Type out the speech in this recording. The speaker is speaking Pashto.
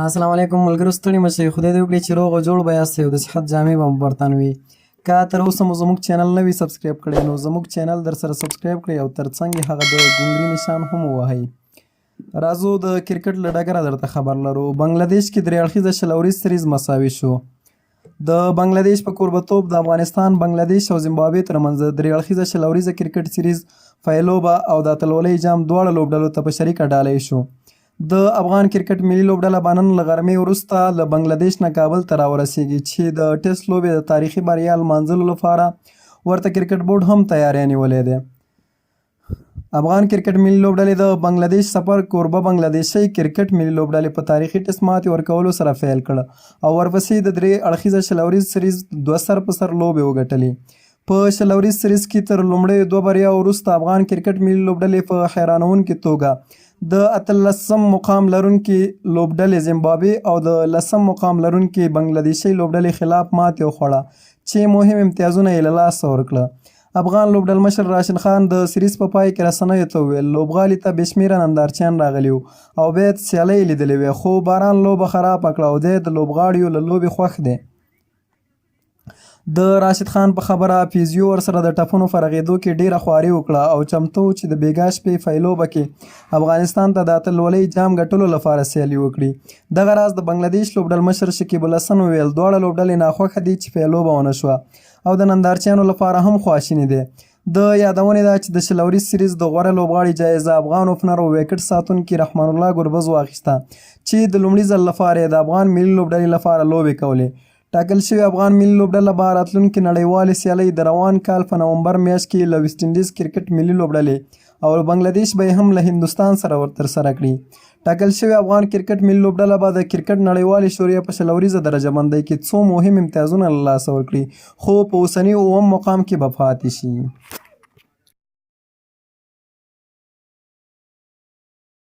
السلام علیکم ملګرو، ستړي مه شئ. خدای دې وکړي چې روغ او جوړ به یاستئ او د صحت جامې به مو پر تن وي. که تر اوسه مو زموږ چینل نه وي سبسکرایب کړی، نو زموږ چینل در سره سبسکرایب کړئ او تر څنګ یې هغه د ګونګري نشان هم ووهئ. راځو د کرکټ له ډګره درته خبر لرو. بنګلادیش کې درې اړخیزه 20 اوریز سریز مساوي شو. د بنګلادیش په کوربتوب د افغانستان، بنګلادیش او زمبابوې ترمنځ د درې اړخیزه 20 اوریزه کرکټ سریز پایلوبه او د اتلولۍ جام دواړه لوبډلو ته په شریکه ډالۍ شو. د افغان کرکټ ملي لوبډله به نن له غرمې وروسته له بنګلادیش نه کابل ته راورسېږي چې د ټېسټ لوبې د تاریخي بریا لمانځلو لپاره ورته کرکټ بورډ هم تیاری نیولی دی. افغان کرکټ ملي لوبډلې د بنګلادیش سفر کوربه بنګلادیشۍ کرکټ ملي لوبډلې په تاریخي ټېسټ ماتې ورکولو سره پیل کړ او ورپسې د درې اړخیزه 20 اوریز سریز دوه سر په سر لوبې وګټلې. په 20 اوریز سریز کې تر لومړیو دوه بریاوو وروسته افغان کرکټ ملي لوبډلې په حیرانوونکې توګه د اتلسم مقام لرونکې لوبډلې زمبابوې او د لسم مقام لرونکې بنګلادیشۍ لوبډلې خلاف ماتې وخوړه چې مهم امتیازونه یې له لاسه ورکړه. افغان لوبډلمشر راشد خان د سریز په پای کې رسنیو ته وویل، لوبغالي ته بې شمېره نندارچیان راغلي وو او باید سیالۍ یې لیدلې وای، خو باران لوبه خرابه کړه او دی د لوبغاړیو له لوبې خوښ دی. د راشد خان په خبره، فیزیو ورسره د ټپونو په رغېدو کې ډېره خواري وکړه او چمتو و چې د بېګا شپې پایلوبه کې افغانستان ته د اتلولۍ جام ګټلو لپاره سیالي وکړي. دغه راز د بنګلادېش لوبډلمشر شکیب الحسن وویل، دواړه لوبډلې ناخوښه دي چې پایلوبه ونه شوه او د نندارچیانو لپاره هم خواشیني دی. د یادونې ده چې د 20 اوریز سریز د غوره لوبغاړي جایزه افغان اوپنر او ویکټ ساتونکي رحمان الله ګربز واخیسته چې د لومړي ځل لپاره یې د افغان ملي لوبډلې لپاره لوبې کولې. ټاکل شوې افغان ملي لوبډله به راتلونکې نړیوالې سیالۍ د روان کال په نومبر میاشت کې له ویسټ انډیز کرکټ ملي لوبډلې او له بنګلادیش به یې هم له هندوستان سره ترسره کړي. ټاکل شوې افغان کرکټ ملي لوبډله به د کرکټ نړیوالې شوریا په 20 اوریزه درجه بندۍ کې څو مهم امتیازونه له لاسه ورکړي، خو په اوسني اووم مقام کې به پاتې شي.